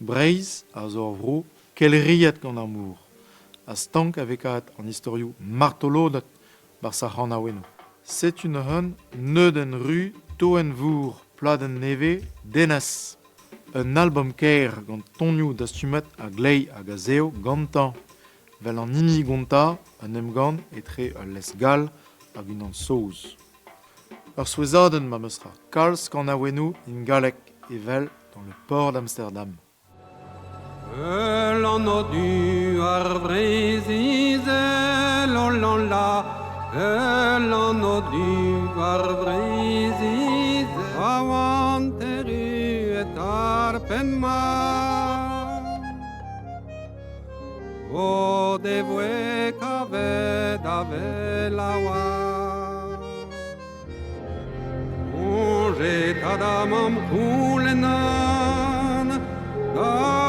Breizh a zo ur vro kelc'hiet gant ar mor ha stank a vez kavet an istorioù martoloded 'barzh ar c'hanaouennoù. Setu neuze neudenn ru Toenn-Vour pladenn nevez Denez. Un albom kaer gant tonioù dastumet a-gleiz hag a-zehou gantañ 'vel an hini gontañ un emgann etre ul lestr gall hag unan saoz. Ur souezhadenn ma 'm eus ra kalz kanaouennoù in galleg evel dans le port d'Amsterdam. Eul anv du ar Vreizh-Izel, oh la la, eul anv du ar Vreizh-Izel, pa oant erruet ar penn-mat. O devoe kavet avel a oa. Soñjet ha da mamm c'houlennan da